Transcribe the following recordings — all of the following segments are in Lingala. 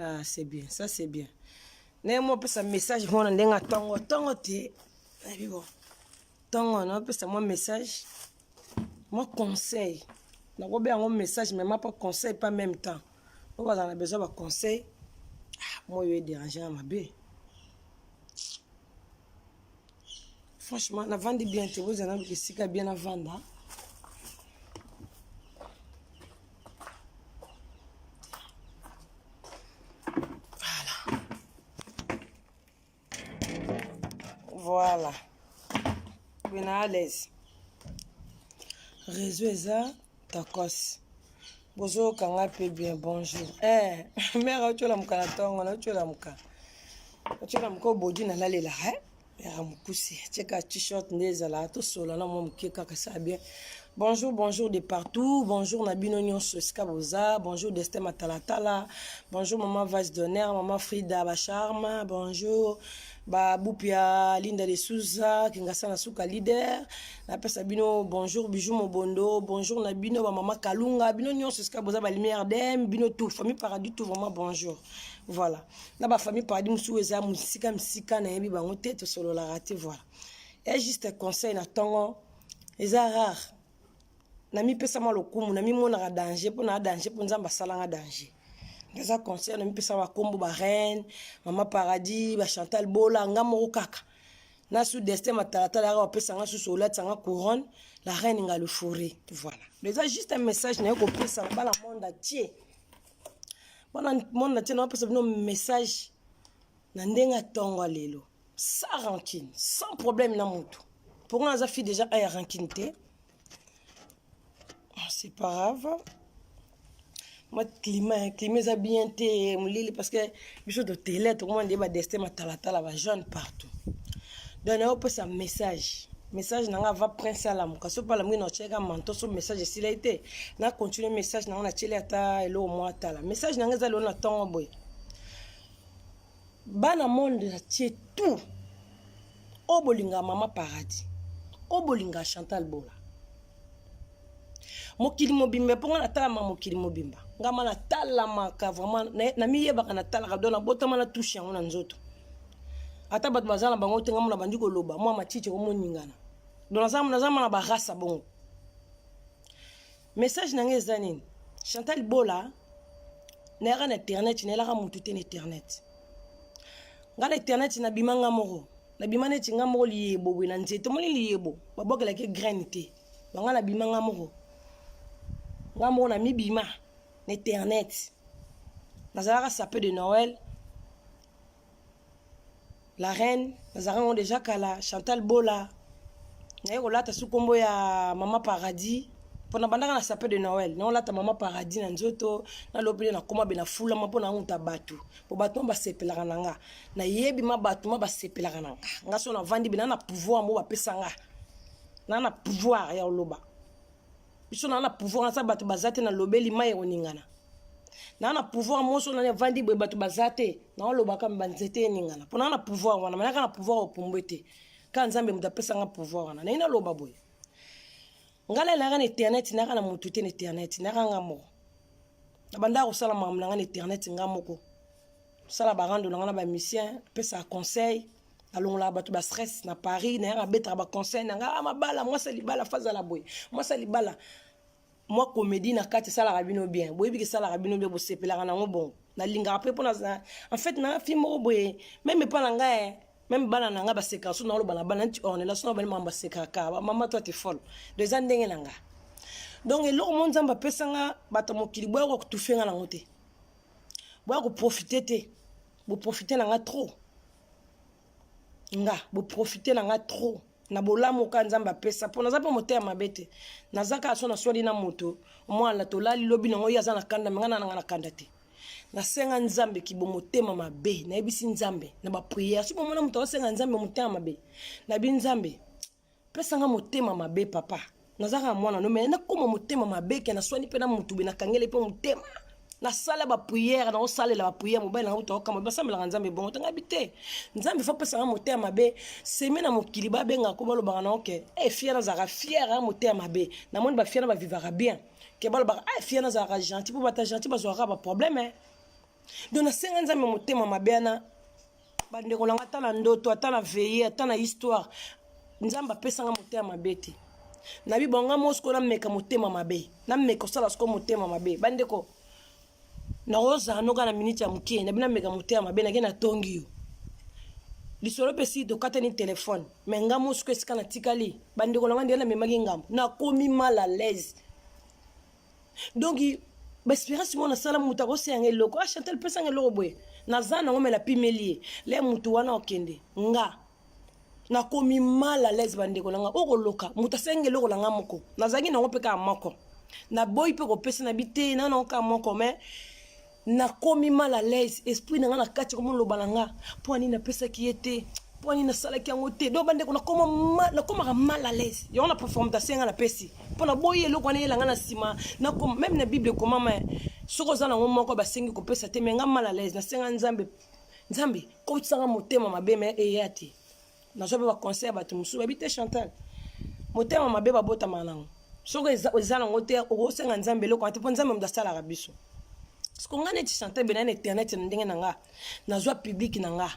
Ah, c'est bien, ça c'est bien. Naye mo pesa message moko na ndenge ya ntongo ntongo te. Nayebi bon. Ntongo na pesa mwa message, mwa conseil. Nakobenga yango message mais ma pas conseil pas même temps. Po bazala na besoin ba conseil. Ah, moi yo déranger na mabe. Franchement, navandi bien te, bozala na esika bien navanda. Voilà. Voilà. Bina à l'aise. Réseau eza tokos. Bozoyoka nga mpe bien bonjour. Eh, mère otyola muka na ntongo na otyola muka. Otyola muka obodi nalalelaka eh? Ya mokuse tieka t-shirt nde ezalaka tosola na mwa moke kaka ça bien. Bonjour, bonjour de partout. Bonjour na bino nyonso esika boza. Bonjour Destin Matalatala. Bonjour maman Vase d'honneur, maman Frida Bacharme. Bonjour ba Boupia Linda de Souza, Kingasa na suka leader. Napesa bino bonjour Bijou Mobondo, bonjour na bino ba maman Kalunga, bino nyonso esika boza ba lumière d'Aime, bino tout famille Paradis tout vraiment bonjour. Voilà. Na ba famille Paradis musu eza musika musika nayebi bango te tosololaka te voilà. Et juste conseil na tongo eza rare. Namipesa mwa lokumu, namimonaka danger mpo na danger mpo Nzambe asalanga danger. Eza conseil namipesa bakombo ba reine, mama Paradis, ba Chantal Bola, nga moko kaka. Na su destin matalatala yaka bapesa nga susu olatisa nga couronne, la reine nga le fourré. Voilà. Mais eza juste un message naye kopesa na bana monde entier. Bana monde entier na bapesa bino message na ndenge ya ntongo ya lelo. Sans rancune, sans problème na mutu. Pour nga naza fille déjà aya rancune te. C'est pas grave. Moi climat, climat eza bien te molili parce que biso totele tokomona nde ba destin matalatala ba jeune partout. Donc nayo pesa message. Message na nga va prince alamuka so pala mwina otiaka manto so message esilai te na continue message na nga na tieli ata eloko mwa atala message na nga eza lelo na ntongo boye bana monde atie tout oyo bolingaka mama Paradis, oyo bolingaka Chantal Bola, mokili mobimba mpo nga natalama mokili mobimba nga ma natalamaka vraiment namiyebaka natalaka donc nabotama na touche yango na nzoto ata bato baza na bango te nga mona bandi koloba mwa matiti ekomoningana donc naza ma na barasa bongo. Message na nga eza nini? Chantal Bola nayaka na internet nayelaka motu te na internet nga na internet nabima nga moko nabima neti nga moko liyebo boye na nzete omoni liyebo babwakelaki graine te banga nabima nga moko nga moko namibima na internet nazalaka sape de Noël la reine nazalaka yango deja kala Chantal Bola naye kolata su nkombo ya mama Paradis mpo nabandaka na sape de Noël naolata mama Paradis na nzoto nalobi nde nakoma be nafulama mpo nanguta bato mpo bato ma basepelaka na nga nayebi ma bato ma basepelaka na nga nga so navandi be na na pouvoir mo bapesa nga na na pouvoir ya koloba biso na na pouvoir naza bato baza te nalobeli mai ekoningana na na pouvoir moso nani avandi boye bato baza te naolobaka banzete eningana mpo na na pouvoir wana manaka na pouvoir opumbwe te kaka Nzambe moto apesanga pouvoir wana naye naloba boye ngai nalelaka na internet nayaka na motu te na internet nayaka nga moko nabandaka kosala makambo na ngai na internet nga moko kosala barando na ngai na bamisien napesaka conseil nalongolaka bato ba stress na Paris nayaka abetaka baconseil na ngai mabala mwasi ya libala fazala boye mwasi ya libala mwa comédie na kati esalaka bino bien boyebi ke esalaka bino bien bosepelaka nango bongo nalingaka mpe mpona en fait na fi moko boye meme epa na ngai meme bana na ngai basekaka so naoloba na bana neti ornela so na bani makambo basekaka mama toi te folle donc eza ndenge na nga donc eloko mo Nzambe apesanga bato ya mokili boya kotufe nga nango te boya koprofite te boprofite na nga trop nga boprofite na nga trop na bolamu ka Nzambe apesa mpo naza mpe motema mabe te naza kaka so naswali na moto mwana tolali lobi nango ye aza na kanda me nga na nanga na kanda te nasenga Nzambe kibo motema mabe nayebisi Nzambe na bapriere soki bomona moto aosenga Nzambe motema mabe nabi Nzambe pesanga motema mabe papa naza kaka mwana no me nakóma motema mabe ke naswani mpe na motu be nakangeli mpe motema nasala bapriere naosalela bapriere mobali nanga uta okama basambelaka Nzambe bongo te ngabi te Nzambe fo apesanga motema mabe seme na mokili babengaka ko balobaka na oke e fiere nazalaka fiere ya motema mabe namoni bafiere bavivaka bien ke balobaka e fiere nazalaka gentil mpo bata gentil bazwaka baproblème. Donc nasenga Nzambe motema mabe wana. Bandeko na nga, ata na ndoto, ata na veille, ata na histoire, Nzambe apesanga motema mabe te. Nabi bonga mo sikoyo nameka motema mabe, nameka kosala sikoyo motema mabe. Bandeko, nakozala noka na minute ya moke, nabi nameka motema mabe, nake natongi yo lisolo mpe si tokatani telefone. Me nga mo sikoyo esika natikali, bandeko na nga, ndenge namemaki ngambo, nakomi mal à l'aise. Donc baespérance moko nasala, moto akosenga eloko, ah Chantal, pesanga eloko boye, naza nango, me napimeli ye le motu wana okende. Nga nakomi mal à l'aise, bandeko na nga. Okoloka moto asengi eloko na nga moko, nazalaki nango mpe kaka moko, naboyi mpe kopesa na bi te, na nango kaka moko. Mais nakomi mal à l'aise, esprit na nga na kati komoloba na nga: mpo anini napesaki ye te? Mpo anini nasalaki yango te? Donc bandeko, nakomaka mal à l'aise. Yango na performation nga napesi mpo naboyi eloko wana eyelanga na nsima. Même na Bible ekomama, soki oza nango moko, basengi kopesa te. Mais nga mal à l'aise, nasenga Nzambe: Nzambe, kotisanga motema mabe. Mais eya te. Nazwa mpe baconseil ya bato mosusu, babi te, Chantal, motema mabe babotama nango. Soki eza nango te, okosenga Nzambe eloko wana te, mpo Nzambe moto asalaka biso. Parce nga neti Chantal bena na internet, na ndenge na nga nazwa public na nga,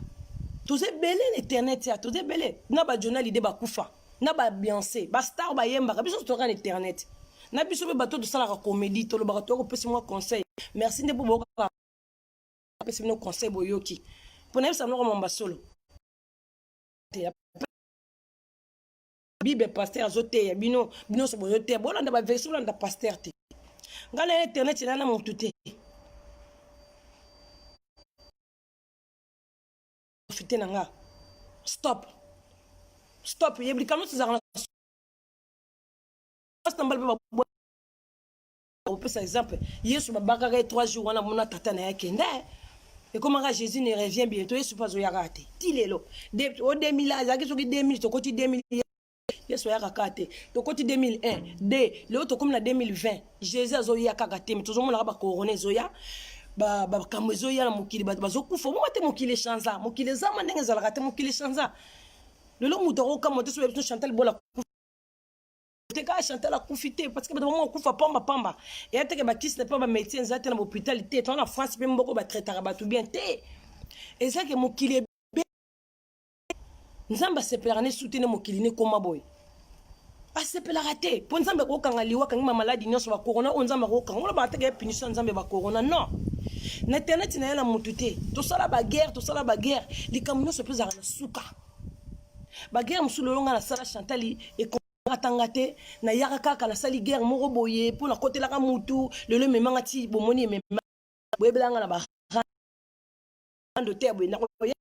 toza ebele na internet ya, toza ebele na bajournal ide bakufa na baBeyoncé, bastar bayembaka. Biso totoka na internet na biso mpe bato tosalaka comédie, tolobaka, toya kopesa mwa conseil. Merci nde mpo boyokaka, apesi bino conseil, boyoki mpo nayebisa biloko mamba solo te. Bible, pasteur azoteya bino, bino nyonso bozoteya, bolanda baversion, bolanda pasteur te. Ngai na internet na na motu te, profite na nga. Stop, stop, yebi likambo nyonso ezalaka na mbala mpe kopesa exemple. Yesu babakaka ye 3 jours wana, mona tata na ye akende, ekomaka Jésus ne revient bientôt. Yesu mpe azoyaka te ti lelo. O 2000 azalaki soki 2000, tokoti 2000, Yesu ayaka kaka te. Tokoti 2001 d, lelo tokomi na 2020, Jésus azoya kaka te. Me tozomonaka bacorona ezoya, bakambo ezoya na mokili, bato bazokufa. Omoma te, mokili echanza, mokili ezama ndenge ezalaka te, mokili echanza. Lelo moto akokamwa te so biso Chantal Bola te kaka Chantal akufi te, parce que bato bango akufa pamba pamba. Eya teke bakisi na mpe bamédecin eza te na bahôpital te, to na France mpe mboko batraitaka bato bien te. Eza ke mokili ebe, Nzambe asepelaka ne su te ne mokili ne ekóma boye, asepelaka te. Mpo Nzambe akokanga liwa, akangi bamaladi nyonso, bacorona oyo Nzambe akokanga, olobaka teke ya punition ya Nzambe, bacorona. Non, na internet na ye na motu te. Tosala baguerre, tosala baguerre, likambo nyonso mpe ezalaka na suka. Baguerre mosusu lelo nga nasala, Chantal atanga te, nayaka kaka nasali guerre moko boye mpo nakotelaka mutu. Lelo ememanga ti bomoni, emema boyebelanga na barando te ya boye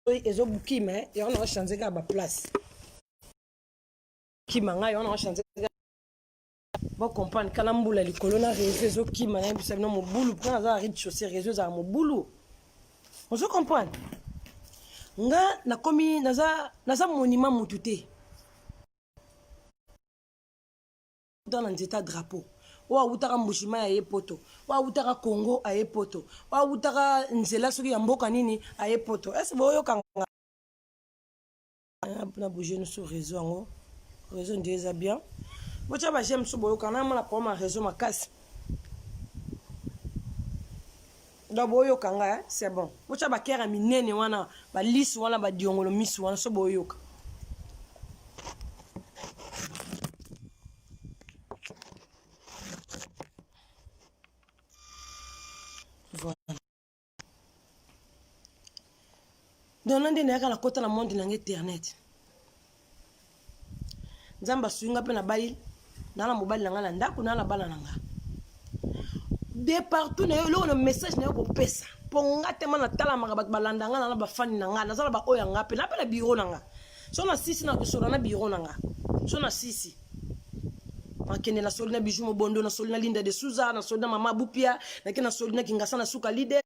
ezobukima. Yango na ochange kaka baplace kima ngai, yango na ochange. Bocomprendre, kana mbula likolo na réseau ezokima, nayebisa bino mobulu mpo naza na rez-de-chaussée, réseau ezala mobulu. Ozo comprendre nga nakomi naza, naza monument mutu te na nzete ya drapeau. Oyo awutaka Mbushima aye poto, oyo awutaka Congo aye poto, oyo awutaka nzela soki ya mboka nini aye poto. Ese boyoka nga na bouge no sur réseau yango, réseau nde eza bien. Botya baj'aime so boyoka na mona problème ya réseau makasi. Donc boyoka nga, c'est bon. Botya bakere ya minene wana, balisi wana, badiongolo misu wana so boyoka. Voilà. Donc na nde nayaka nakota na monde nanga internet, Nzambe asungi nga mpe nabali, naa na mobali na nga na ndako, naa na bana na nga de partout. Na yo eloko na message na yo kopesa, mpo nga tema natalamaka, bato balanda nga, na na bafani na nga, naza na baoyo ya nga mpe na mpe na biro na nga. So na sisi na kosola na biro na nga, so na sisi nakende nasoli na Bijou Mobondo, nasoli na Linda de Souza, nasoli na Mama Bupia, nake nasoli na Kingasa na suka leader.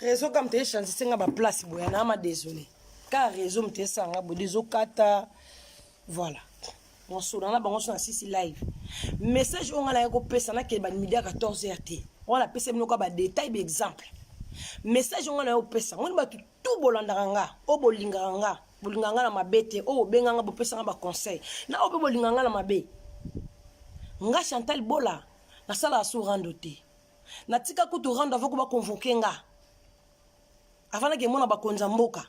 Réseau kam te echange senga baplace boya na ama, désolé, ka réseau moto esanga boye ezokata. Voilà, mosola na bango so na sisi live. Message oyo nga naye kopesa, nakende bamidi ya 14 heure te, wana napesa bino ka badetail, baexemple. Message oyo nga naye kopesa ngoni, bato tu bolandaka nga, oyo bolingaka nga, bolingaka nga na mabe te, oyo bobenganga, bopesanga baconseil, na oyo mpe bolingaka nga na mabe. Nga Chantal Bola nasalaka su rando te. Natika kutu rando avant ko ba convoquer nga. Avant nake mona bakonzi ya mboka.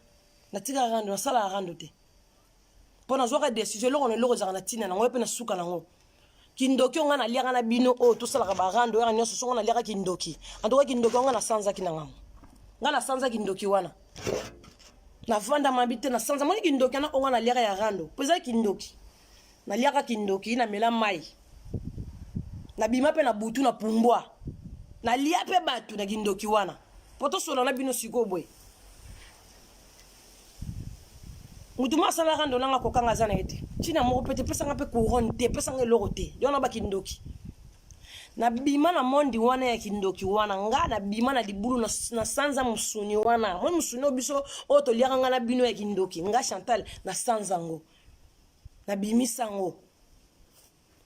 Natika rando, nasalaka rando te. Mpo nazwaka decision eloko na eloko ezalaka na ntina nango mpe na suka nango. Kindoki oyo nga naliaka na bino oyo tosalaka ba rando yaka nyonso songo naliaka kindoki. En tout cas kindoki oyo nga nasanzaki na ngango. Nga nasanza kindoki wana. Navanda mabi te nasanza moni kindoki wana oyo nga naliaka ya rando. Mpo eza kindoki. Naliaka kindoki namela mai. Nabima mpe na butu na pumbwa. Nalia mpe bato na kindoki wana. Mpo tosolola na bino sikoyo boye. Moto moko asala rando nanga kokanga aza na ye te. Ntina moko mpe te, pesanga mpe couronne te, pesanga eloko te. Yo na bakindoki. Nabima na mondi wana ya kindoki wana, nga nabima na libulu na, na sanza mosuni wana. Moi mosuni oyo biso oyo toliaka nga na bino ya kindoki, nga Chantal na sanza ngo. Nabimisa ngo.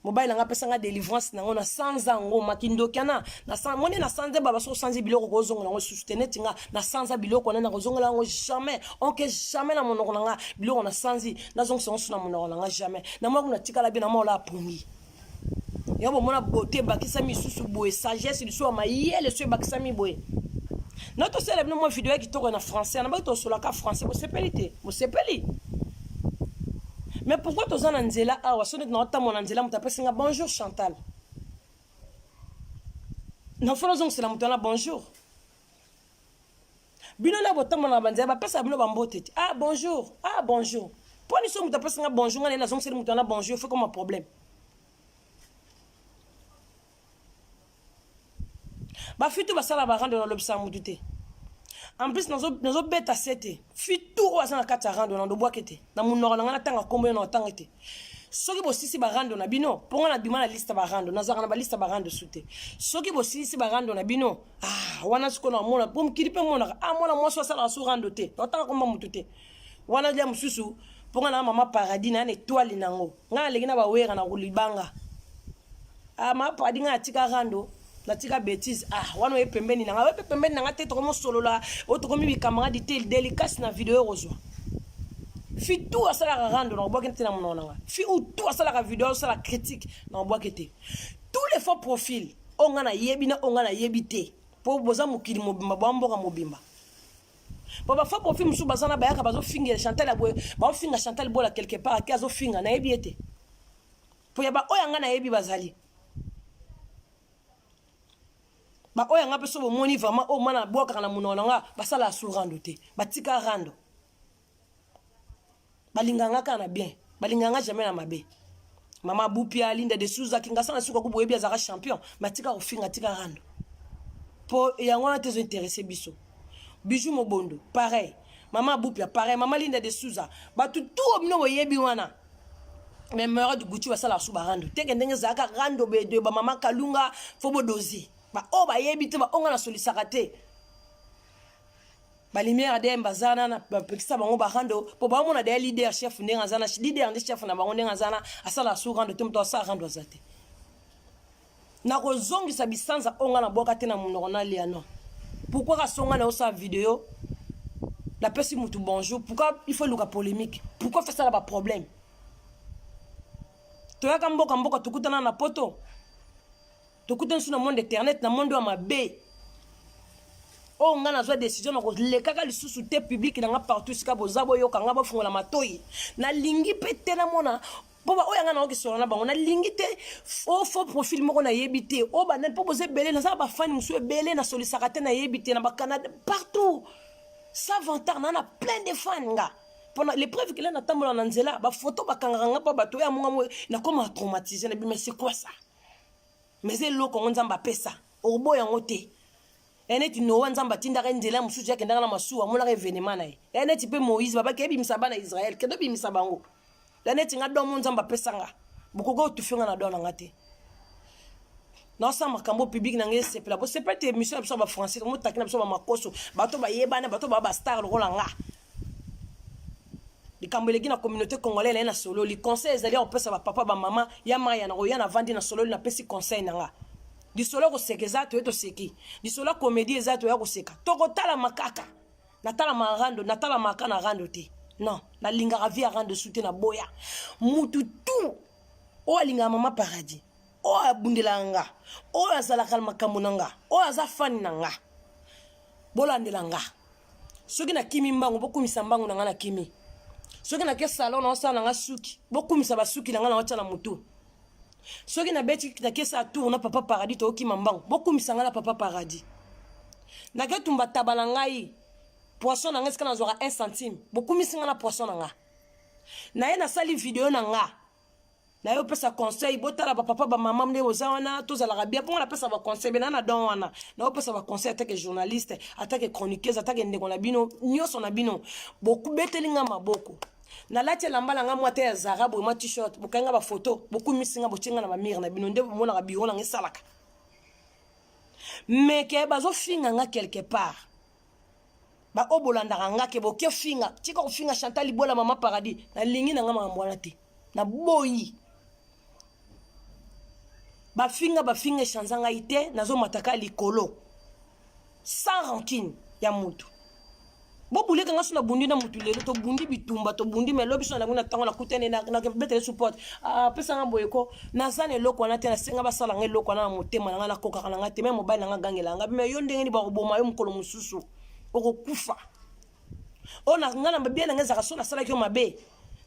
Mobali na nga apesa nga delivrance na ngo na sanza ngo makindoki ana na san moni na sanza baba so sanzi biloko kozongola ngo susu te neti nga na sanza biloko wana na kozongola ngo jamais onke jamais na monoko na nga biloko na sanzi nazongisa ngo su na monoko na nga jamais na mwa kuna tikala bien na mwa ola apongi ya bomona beauté ebakisami lisusu boye sagesse lisusu ya mayele so ebakisami boye na tosala bino mwa video ya kitoko na français na baki tosolaka français bosepeli te bosepeli mais pourquoi toza na nzela awa so neti naotambola na nzela moto apesi nga bonjour Chantal nafo nazongisela moto wana bonjour bino na botambola na banzela bapesaka bino bambote te ah bonjour ah bonjour mpo ni so moto apesi nga bonjour nga naye nazongiseli moto wana bonjour fe koma problème bafitu basala barando nalobisaka motu te en plus nazobeta se te fitu oyo aza na kati ya rando na ndobwake te na monoko na ngai natanga nkombo yo na otanga te soki bosilisi barando na bino mpo ngai nabima na liste barando nazalaka na baliste barando su te soki bosilisi barando na bino ah, wana sikoyo namona mpo mokili mpe monaka ah, mwana mwasi asalaka su rando te otanga komba motu te wana lia mosusu mpo ngai na mama paradis na na etoile nango ngai naleki na bawera na kolibanga ah, mama paradis ngai natika rando natika betise ah wana oye pembeni na ngai oye mpe pembeni na ngai te tokomosolola oyo tokomi bicamarade te delikasi na video okozwa fi tout asalaka rando na kobwaki te na monoko na ngai fi ou tout asalaka video asala critique na kobwaki te tous les faux profil oyo ngai nayebi na oyo ngai nayebi te mpo boza mokili mobimba boa mboka mobimba po ba faux profil mosusu baza na bayaka bazofingela Chantal ya boye baofinga Chantal Bola quelque part ake azofinga nayebi ye te mpo ya baoyo ya ngai nayebi bazali baoyo ya ngai mpe so bomoni vraiment oyo mwana abwakaka na monoko na ngai basala su rando te batika rando balingaka nga kaka na bien balingaka nga jamais na mabe mama bupia linda de souza kingasa na suka kubu oyebi azalaka champion ma tika kofinga tika rando mpo yango wana te ezo interesse biso bijou mobondo pareil mama bupia pareil mama linda de souza bato tu oyo bino boyebi wana mais meurade gucci basalaka su barando teke ndenge ezalaka rando bede bamama kalunga fo bodozi baoyo bayebi te baoyo nga nasolisaka te ba lumière ADM baza na bapekisa bango ba rando po baomona deya leader chef ndenge aza na leader nde chef na bango ndenge aza na asala su rando te moto asala rando aza te nakozongisa bisanza oyo ngai nabwaka te na monoko nalia non pourquoi kasonga na osala video napesi motu bonjour pourquoi il faut luka polémique pourquoi fesala baproblème toyaka mboka mboka tokutana na poto tokutani so na monde internet na monde ya mabe oyo ngai nazwa décision na kolekaka lisusu te publike na ngai partout esika boza boyoka ngai bofungola matoi nalingi mpe te namona mpo baoyo ngai naoki solo na bango nalingi te o faux profil moko nayebi te oyo banani mpo boza ebele naza na bafani mosusu ebele nasolisaka te nayebi te na bacanada partout sans vantard naa na plein de fan nga mpona le preuve kele natambola na nzela bafoto bakangaka nga mpo bato oyo amonga nakoma traumatise na bima c'est quoi ça Mais eza eloko yango Nzambe apesa, okoboya yango te. Ya neti Noa Nzambe atindaka ye nzela mosusu, ye akendaka na masuwa, amonaka evenema na ye. Ya neti mpe Moïse babaki ebimisa bana Israël, kende obimisa bango. Ya neti nga don mo Nzambe apesa nga, bokoki otufe nga na don na nga te. Naosala makambo public na ngai esepela, bosepela te émission na biso ya ba français, motaki na biso ba makoso, bato bayebana, bato ba ba star lokola nga. Likambo eleki na communauté congolaise naye na sololi conseil ezali ya kopesa ba papa ba mama ya maya na koya na vandi na sololi na pesi conseil na nga lisolo ya koseka eza toye toseki lisolo ya comédie eza toya koseka tokotalama kaka natalama rando natalamaka na rando te non nalingaka vie ya rando su te na boya mutu tout oyo alingaka mama paradis. Oyo abundelaka nga, oyo azalaka na makambo na nga, oyo aza fani na nga, bolandela nga. Soki nakimi mbangu, bokumisa mbangu na nga nakimi. Soki nake salon naosala na nga suki, bokumisa basuki na nga naotya na motu. Soki nabeti nake sa tour na Papa Paradis tookima mbangu, bokumisa nga na Papa Paradis. Nake tumba taba na ngai, poisson na nga esika nazwaka 1 centime, bokumisi nga na poisson na nga. Naye nasali video na nga, naye opesa conseil, botala bapapa bamama nde boza wana, tozalaka bien. Mpongo napesa baconseil bena na don wana, naopesa baconseil atake journaliste, atake chroniqueuse, atake ndeko na bino nyonso na bino. Bokubeteli nga maboko, nalati elamba na nga mwa te ya Zara boye, mwa t-shirt, bokangi nga bafoto, bokumisi nga, botie nga na bamire na bino, nde bomonaka biro na nga esalaka. Meke bazofinga nga quelque part, baoyo bolandaka nga ke boke finga, tika kofinga Chantal Libola, Mama Paradis. Nalingi na nga makambo wana te, naboyi bafinga bafinga, echanza ngai te. Nazomataka likolo sans rancune ya mutu. Bobuleka nga so nabundi na mutu lelo, tobundi bitumba, tobundi me lobi so nalangi na ntango nakutani nakobetele support, apesanga boye ko. Naza na eloko wana te, nasenga basala nga eloko wana na motema na nga, nakokaka na nga te. Me mobali na nga agangela nga: "Me yo ndenge nini? Bakoboma yo mokolo mosusu, okokufa." Oyo nga na bien na nga ezalaka so nasalaki yo mabe,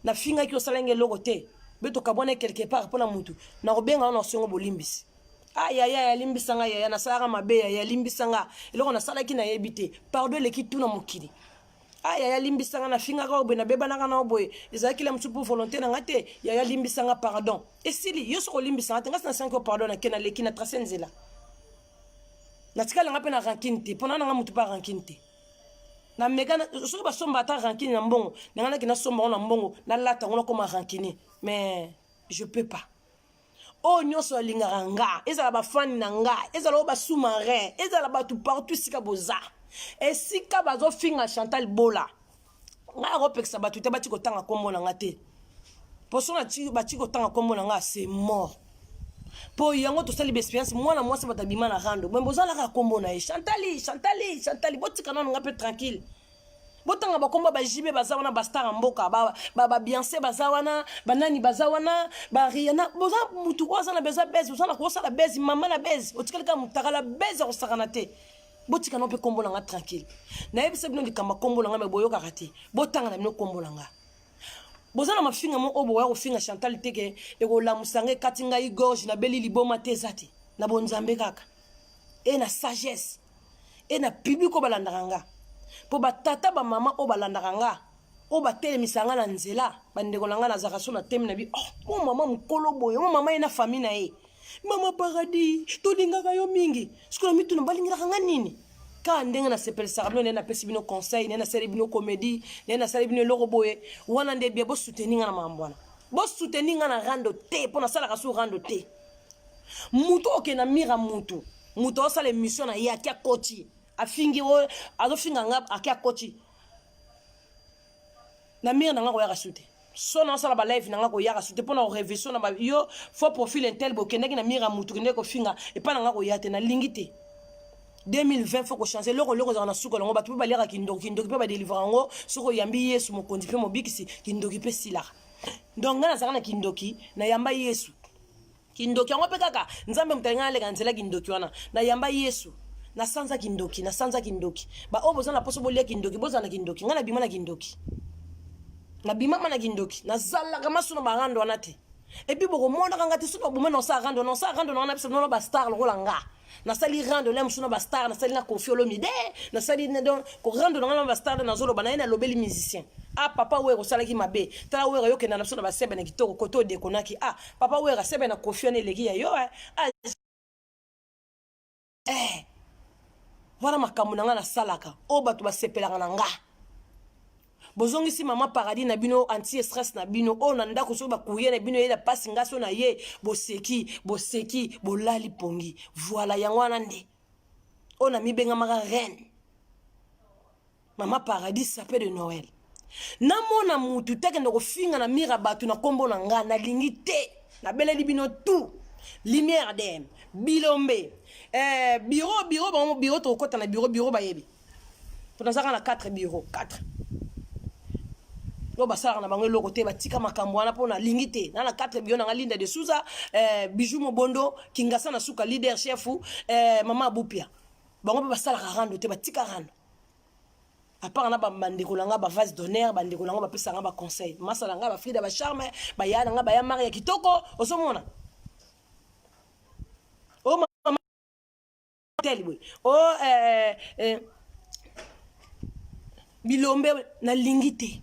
nafingaki, osalaki eloko te, be tokabwana quelque part mpo na mutu, nakobenga wana, osongo bolimbisi. Ah yaya, yalimbisa nga yaya, nasalaka mabe yaya, limbisa nga, eloko nasalaki nayebi te, pardon eleki tuna mokili. Ah yaya, limbisa nga, nafingaka oyo boye, nabebanaka na oyo boye, ezalaki la mosusu mpo volonté na nga te. Yaya, limbisa nga, pardon, esili. Yo soki olimbisa nga te, nga si nasangi yo pardon, nake, naleki na trace nzela, natikala nga mpe na rancune te, mpo na nanga motu mpe rancune te. Nameka soki basomba ata rancune na mbongo na ngai, naki nasomba ngo na mbongo, nalata yango, nakoma rancune, mais je peux pas. Oyo nyonso alingaka nga, ezala bafani na nga, ezala oyo basous-marin, ezala bato partout esika boza, esika bazofinga Chantal Bola, ngai akopekisa bato te bati kotanga nkombo na nga te. Mpo so bati kotanga nkombo na nga, c'est mort. Mpo yango tosali baexpérience, mwana mwasi bato abima na rando boye, bozalaka nkombo na ye Chantali, Chantali, Chantali. Botika nano nga mpe tranquille, botanga bakombo. Bajibe baza wana, bastar ya mboka, baBeyoncé baza wana, banani baza wana, baRihanna. Boza mutu oyo aza na besoin buzz, oza na kosala buzz, mama na buzz, otikali kaka motakala, buzz ya kosakana te. Botika no mpe nkombo na nga tranquille. Nayebisa bino likambo ya nkombo na nga, me boyokaka te. Botanga na bino nkombo na nga, boza na mafinga mo oyo boya kofinga Chantal te ke ekolamusa nga, ekati ngai gorge, nabeli liboma te. Eza te na bonzambe kaka e na sagesse e na public oyo balandaka nga, mpo batata bamama oyo balandaka nga, oyo batelemisa nga na nzela, bandeko na nga, nazalaka so na temi na bi: "Oh, mo mama mokolo boye, mo mama ye na famille na ye, Mama Paradis, tolingaka yo mingi." Sikoyo na mituna, balingelaka nga nini? Kaka ndenge nasepelisaka bino, ndenge napesi bino conseil, ndenge nasali bino comédie, ndenge nasali bino eloko boye wana, nde bia bosoutenir nga na makambo wana. Bosoutenir nga na rando te, mpo nasalaka su rando te. Mutu okende na mira, mutu mutu aosala émission na ye, ake akoti, afingi oyo azofinga nga, ake akoti na mire na nga, koyaka su te. So naosala balive na nga, koyaka su te, mpo na koreve so na yo faux profil intel. Bokendaki na mire ya mutu, kendeki kofinga epai na nga, koya te, nalingi te. 2020 faut kochanger eloko. Eloko ezalaka na suka yango, bato mpe baliaka kindoki, kindoki mpe badelivre yango. Soki oyambi Yesu mokonzi mpe mobikisi, kindoki mpe esilaka. Donc ngai nazalaka na kindoki, nayamba Yesu. Kindoki yango mpe kaka Nzambe moto alingi aleka nzela. Kindoki wana, nayamba Yesu, nasanza kindoki, nasanza kindoki. Baoyo boza na mposo bolia kindoki, bozala na kindoki. Ngai nabima na kindoki, nabimama na kindoki, nazalaka maso na barando wana te. Et puis bokomonaka nga te soki baboma na osala rando, na osala rando na wana. Biso nono bastar lokola nga, nasali rando na mosu na bastar, nasali na Kofi Olomide, nasali donc korando na nga na bastar. Nde nazoloba na ye, nalobeli musicien: "Ah papa Were, osalaki mabe. Tala Were, yokenda na biso na basebe na kitoko kote odekonaki. Ah papa Were, asebe na Kofi wana eleki ya yo." Ah, eh. Wana makambo na nga nasalaka oyo bato basepelaka na nga. Bozongisi Mama Paradis na bino, anti stress na bino oyo na ndako. Soki bacourrier na bino eyela mpasi, nga so na ye, boseki, boseki, bolali pongi. Voilà, yango wana nde oyo namibengamaka reine Mama Paradis, sapin de Noël. Namona mutu te akende kofinga na mire ya bato na nkombo na nga, nalingi te. Nabeleli bino tout lumière dm bilombe, bureau, bureau bango, bureau tokokɔta na bureau, bureau bayebi mpo nazalaka na 4 bureau, 4. Oyo basalaka na bango eloko te, batika makambo wana mpo nalingi te. Na na 4 biyo nanga Linda de Souza, Bijou Mobondo, Kingasa na suka leader chef, mama Abupia. Bango mpe basalaka rando te, batika rando. Apart na bandeko na nga ba vase d'honneur, bandeko na nga bapesa nga ba conseil. Masala nga ba Frida ba charme, ba ya na nga ba ya Maria kitoko, ozomona. O mama tel boye. O bilombe nalingi te.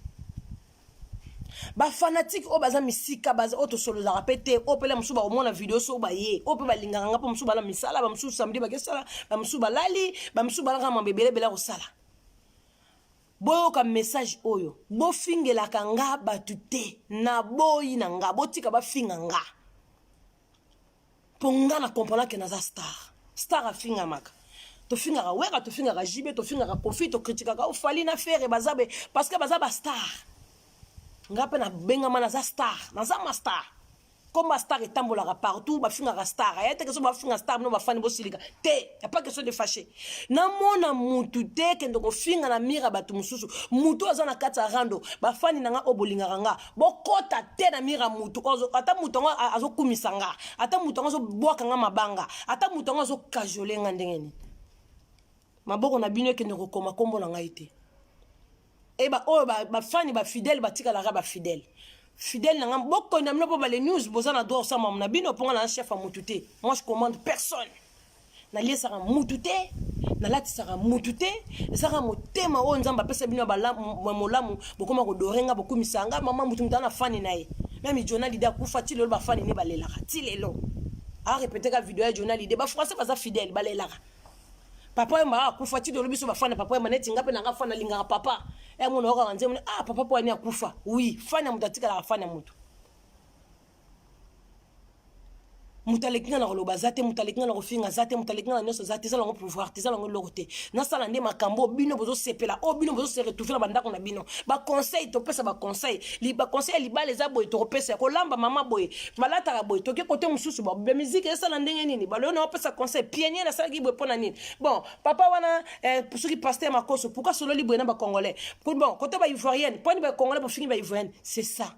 Ba fanatique oyo baza misika, baza oyo tosololaka pe te, oyo pe la mosusu bakomona video so baye, oyo pe balingaka nga po mosusu bana misala, ba mosusu samedi bakesala, ba mosusu balali, ba mosusu balaka mambo ebele ebele kosala. Boyoka message oyo, bofingelaka nga batu te, naboyi na nga, botika bafinga nga. Po nga na comprendre que naza star. Star afingamaka. Tofingaka Wera, tofingaka JB, tofingaka Koffi, tokritikaka o Fally na Ferre baza be parce que baza ba star. Nga pe na bengama naza star, naza ma star. Komba star etambolaka partout, bafingaka star. Aya te question bafinga star bino bafani bosilika. Te, y a pas question de fâcher. Namona mutu te kende kofinga na mira bato mosusu. Mutu aza na kati ya rando, bafani na nga oyo bolingaka nga. Bokota te na mira mutu ozo, ata mutu yango azokumisa nga, ata mutu yango azobwaka nga mabanga, ata mutu yango azokajole nga ndenge nini. Maboko na bino ekende kokoma kombo na ngai te. E ba oyo ba fani ba fidèle batikalaka ba fidèle. Fidèle na nga bokonda bino po ba les news boza na droit osala mamu na bino po nga na chef ya mutu te. Moi je commande personne. Naliesaka mutu te, nalatisaka mutu te, ezaka motema oyo Nzambe apesa bino ya molamu, bokoma kodore nga, bokumisa nga, mama mutu mutu ana fani na ye. Meme Johnny Hallyday akufa ti lelo ba fani ne balelaka ti lelo. A répéter ka video ya Johnny Hallyday, ba français baza fidèle, balelaka. Papa Wemba akufa ti lelo biso ba fani papa Wemba neti nga pe nanga fani nalingaka papa. Ya mona okaka nzembo ah papa po ani akufa. Oui, fani ya mutu atikalaka fani ya mutu. Moto aleki nga na koloba aza te, moto aleki nga na kofinga aza te, moto aleki nga na nyonso aza te. Eza nango pouvoir te, eza nango eloko te. Nasala nde makambo oyo bino bozosepela, oyo bino bozose retrouver na bandako na bino. Ba conseil topesa, ba conseil, ba conseil ya libala eza boye, tokopesa ya kolamba mama boye, balataka boye, toke kote mosusu ba musique esala ndenge nini, baloyo na opesa conseil pionnier nasalaki boye mpo na nini. Bon papa wana soki pasteur Makoso pourquoi sololi boye na ba congolais, bon kote ba ivoirienne mpo ni ba congolais bofingi ba ivoirienne, c'est ça.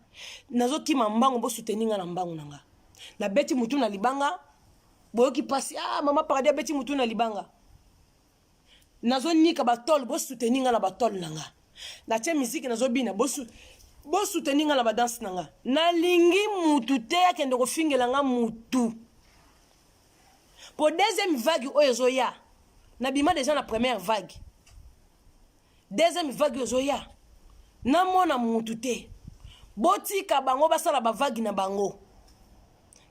Nazokima mbango, bosoutenir nga na mbango na nga. Nabeti mutu na libanga, boyoki pasi, ah mama Paradis abeti mutu na libanga. Nazonika ba tole, bosoutenir nga na ba tole na nga. Natie musique nazobina, bosoutenir nga na ba danse na nga. Nalingi mutu te akende kofingela nga mutu. Po deuxième vague oyo ezoya, nabima déjà na première vague. Deuxième vague ozoya, namona mutu te. Botika bango basala ba vague na bango.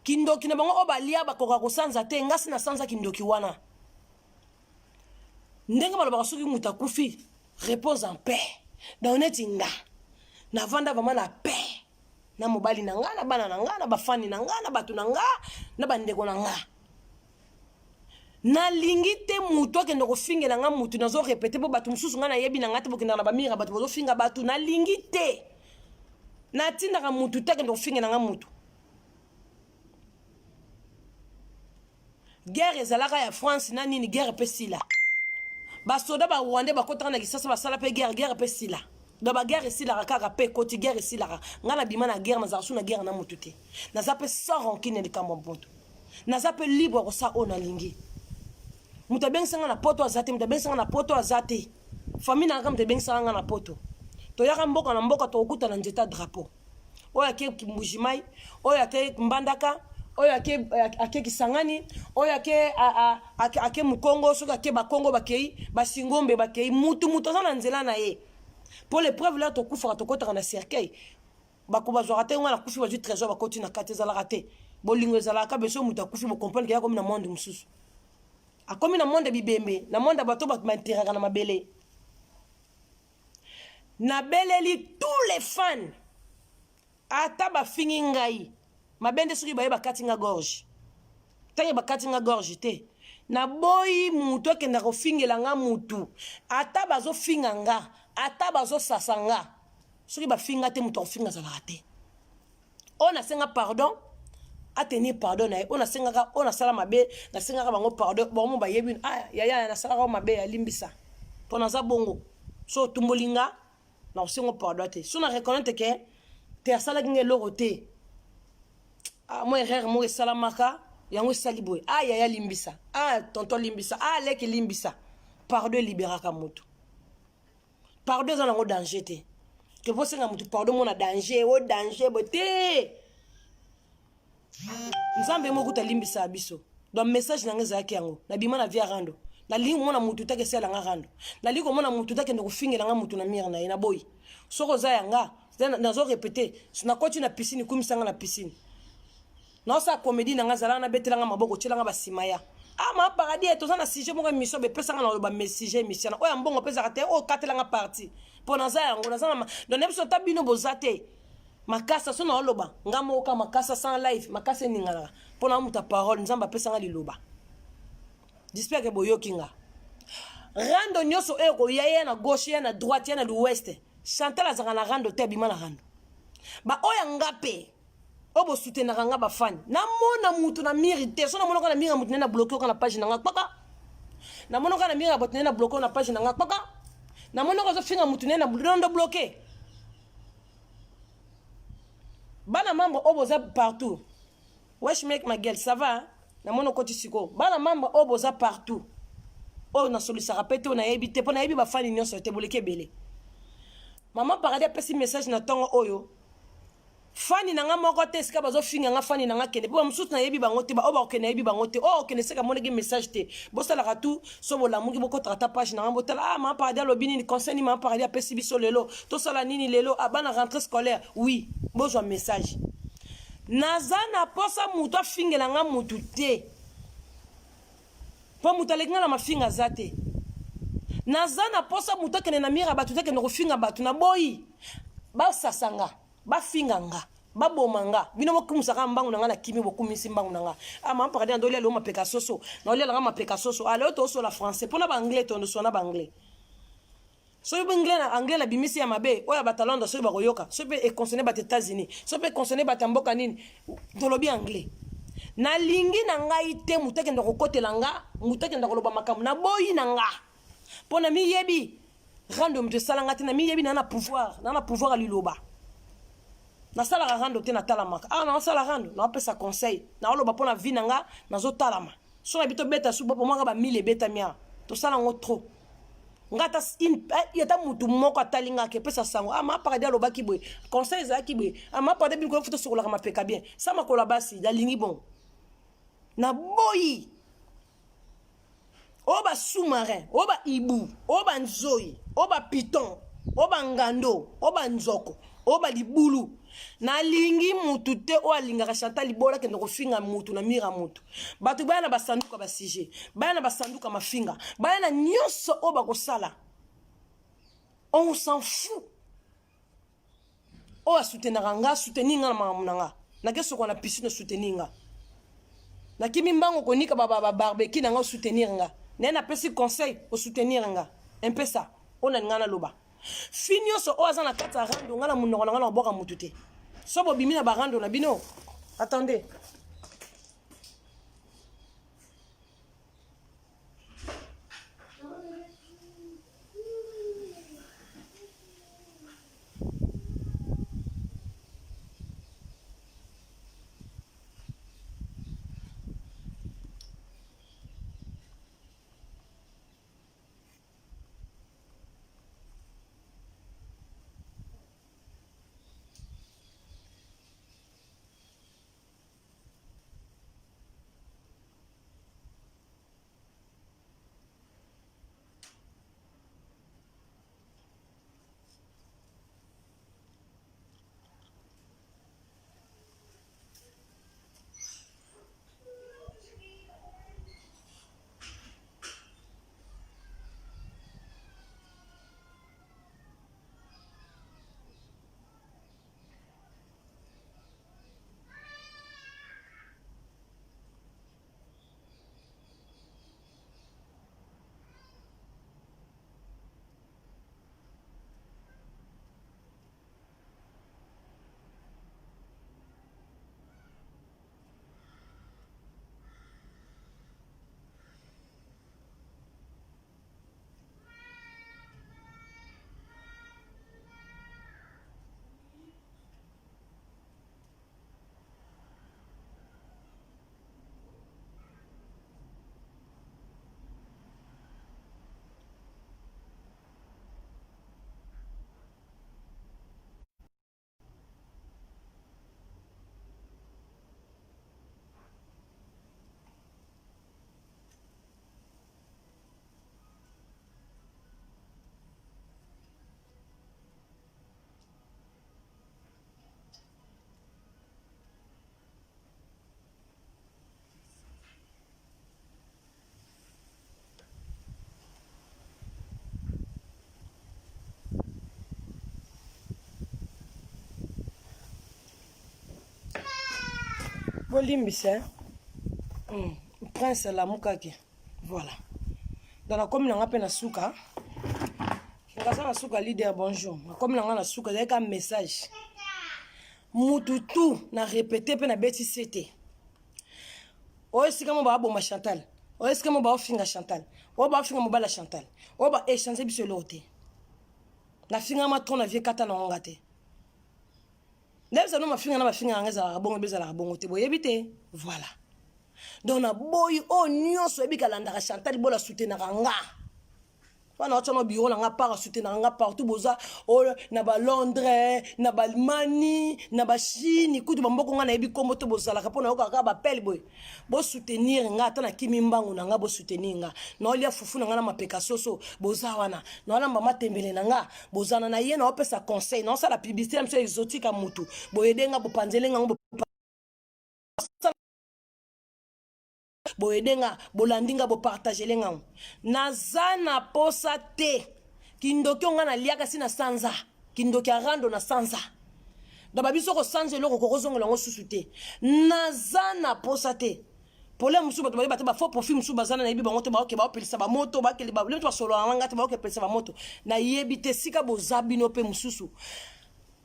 Kindoki na bango oyo balia bakoka kosanza te, ngasi na sanza kindoki wana. Ndenge balobaka soki mutu akufi, repose en paix. Donc neti nga, navanda vraiment na paix. Na mobali na nga, na bana na nga, na bafani na nga, na bato na nga, na bandeko na nga. Nalingi te mutu akende kofingela nga mutu, nazo répéter po bato mosusu nga nayebi na nga te, bokendaka na bamira bato bazofinga bato, nalingi te. Natindaka mutu te akende kofingela nga mutu. Guerre ezalaka ya France na nini, guerre pe sila. Basoda ba Rwandais bakotaka na Kinshasa basala pe guerre, guerre pe sila. Donc ba guerre esilaka kaka pe ekoti, guerre esilaka. Nga na bima na guerre, nazalaka su na guerre na mutu te. Naza pe sans rancune likambo ya moto. Naza pe libre ya kosala oyo nalingi. Moto abengisa nga na poto aza te, moto abengisa nga na poto aza te. Famille na nga moto abengisaka nga na poto. Toyaka mboka na mboka tokokuta na nzeta drapeau. Oyo ake Mbujimai, oyo ake Mbandaka, oyo ake Kisangani, oyo ake Mukongo, soki ake Bakongo bakei, Basingombe bakei, mutu mutu aza na nzela na ye. Po les preuves là tokufaka tokotaka na cercueil. Bako bazwaka te nga nakufi bazwi trésor bakoti na kati ezalaka te. Bolingo ezalaka beso mutu akufi bo comprendre ke akomi na monde mosusu. Akomi na monde bibembe, na monde bato bato ba enterraka na mabele. Nabeleli tous les fans ata bafingi ngai mabende soki baye bakati nga gorge, ntango bakati nga gorge te, naboyi mutu akenda kofingela nga mutu, ata bazofinga nga, ata bazosasa nga, soki bafinga te mutu akofinga azalaka te. Oyo nasenga pardon, atenir pardon na ye. Oyo nasengaka, oyo nasala mabe, nasengaka bango pardon, bango bayebi, ah yaya nasalaka mabe, alimbisa mpo naza bongo. So otumboli nga, Nakosengo pardon te. So na reconnaître ke te asalaki nga eloko te. Ah, mwa erreur moko esalamaka yango esali boye. Ah, yaya limbisa. Ah, tonton limbisa. Ah, leki limbisa. Pardon eliberaka moto. Pardon eza nango danger te. Ke bosenga moto pardon mona danger, o danger boye te. Nzambe moko kuta limbisa biso. Donc message na nga ezalaki yango. Nabima na via rando. Nalingi komona mutu te akesala nga rando. Nalingi komona mutu te akende kofingela nga mutu na mire na ye na boyi. Soki oza ya nga, nazo répéter, nakoti na piscine, kumisa nga na piscine. Naosala comédie na nga, zalaka nabetela nga maboko, tiela nga basima ya. Ah ma paradis, toza na sujet moko émission bepesa nga na loba mes sujet émission na oyo ya mbongo pesaka te, oyo katela nga parti. Mpo naza yango, naza na donc na biso ata bino boza te. Makasa so na oloba nga moko ka makasa sans live, makasa eninganaka mpo na moto ya parole, Nzambe apesa nga liloba. J'espère que boyoki nga. Rando nyonso oyo koya ya na gauche ya na droite ya na l'ouest. Chantal azalaka na rando te, abima na rando. Ba oyo nga pe oyo bosutenaka nga bafani namona mutu na miri te so namonaka na miri ya mutu nde na bloke oka na page na nga kpaka namonaka na miri ya bato nde na bloke na page na nga kpaka namonaka ozofinga mutu nde na ndo bloke bana membre oyo boza partout. Wesh make ma gueule, ça va? Namoni okoti sikoyo. Bana membre oyo boza partout. Oyo nasolisaka pe te, oyo nayebi te, mpo nayebi bafani nyonso te, boleki ebele. Maman Paradis apesi message na ntongo oyo. Fani na nga moko te esika bazofinga nga fani na nga kende mpo bamosusu nayebi bango te, baoyo bakokende nayebi bango te, oyo okende seka amonaki message te. Bosalaka tu so bolamuki bokotaka ata page na nga botala, ah Maman Paradis alobi nini, conseil nini Maman Paradis apesi biso lelo, tosala nini lelo, ah bana rentrée scolaire, oui bozwa message. Naza na posa mutu afingela nga mutu te, po mutu aleki nga na mafinga aza te. Naza na posa mutu akende na mira bato te, akende kofinga bato, naboyi basasa nga, bafinga nga, baboma nga. Bino bokumisaka mbangu na nga na kimi, bokumisi mbangu na nga. Ah Maman Paradis ndolia lelo mapeka soso, naolia nga mapeka soso. Ah lelo tosola français pona ba anglais, tosola ba anglais. Soki mpe anglais na anglais na bimisi ya mabe oyo ya bato ya Londres soki bakoyoka, soki mpe econcerne bato États-Unis, soki mpe econcerne bato ya mboka nini, tolobi anglais. Nalingi na ngai te moto akenda kokotela nga, moto akenda koloba makambo naboyi na nga, mpo na miyebi rando moto esala nga te, na miyebi na na pouvoir, na na pouvoir ya liloba. Nasalaka rando te, natalamaka awa, naosala rando, naopesa conseil, naoloba mpo na vie na nga, nazotalama. So na bi tobeta su bopo mwaka ba mille ebetami awa, tosala yango trop. Nga ata ata mutu moko atali nga ke pesa sango, ah ma paradis alobaki boye, conseil ezalaki boye, ah ma paradis bino futa sokolaka mapeka bien, sa makolo ya basi nalingi bon. Naboyi oyo ba sous-marin, oyo ba ibu, oyo ba nzoi, oyo ba python, oyo ba ngando, oyo ba nzoko, oyo ba libulu. Nalingi mutu te oyo alingaka Chantal Libola akende kofinga mutu na mira mutu. Bato baya na basanduka ba sujet, baya na basanduka mafinga, baya na nyonso oyo bakosala. On s'en fout. Oyo asoutenaka nga, soutenir nga na makambo na nga. Nake sokola na piscine, soutenir nga. Nakimi mbango konika ba, ba, ba barbecue na nga, soutenir nga. Naye napesi conseil, osoutenir nga. Un peu ça. Oyo nalinga naloba. Fi nyonso oyo aza na kati ya rando, nga na monoko na nga na kobwaka mutu te. So bobimi na ba rando na bino. Attendez. Bolimbisa Prince alamukaki. Voilà. Donc nakomi na nga mpe na suka. Ngaza na suka leader bonjour. Nakomi na nga na suka ezalaki ka message. Mutu tout na répéter mpe na beti sete. Oyo esika mo baboma Chantal. Oyo esika mo baofinga Chantal. Oyo baofinga mobali ya Chantal. Oyo ba échanger biso eloko te. Nafingama trop na vie kata na nga te. Ndebisa no mafinga na mafinga nanga ezalaka bongo mpe ezalaka bongo te boyebi te voilà donc naboyi oyo nyonso oyebi kalandaka chantal bola soutenaka nga wana otya na biro na nga part asoutenaka nga partout boza oyo na balondres na baallemani na bachine kutu bamboko nga nayebi nkombo te bozalaka mpo nayokaka kaka bapele boye bosoutenir nga ata nakimi mbangu na nga bosoutenir nga naolia fufu na nga na mapeka soso boza wana naolamba matembele na nga bozana na ye naopesa conseil naosala publicité na biso exotique ya mutu boyede nga bopanzele nga ngo boyede nga bolandi nga bopartagele nga ngo naza na posa te kindoki oyo nga naliaka si na sanza kindoki ya rando na sanza donc babiso kosanza eloko kokozongela yango susu te naza na posa te problème mosusu bato bayeba te bafaux profil mosusu baza na nayebi bango te baoke baopelisa bamoto bakele bato basololaka na nga te baoke pelisa bamoto nayebi te esika boza bino mpe mosusu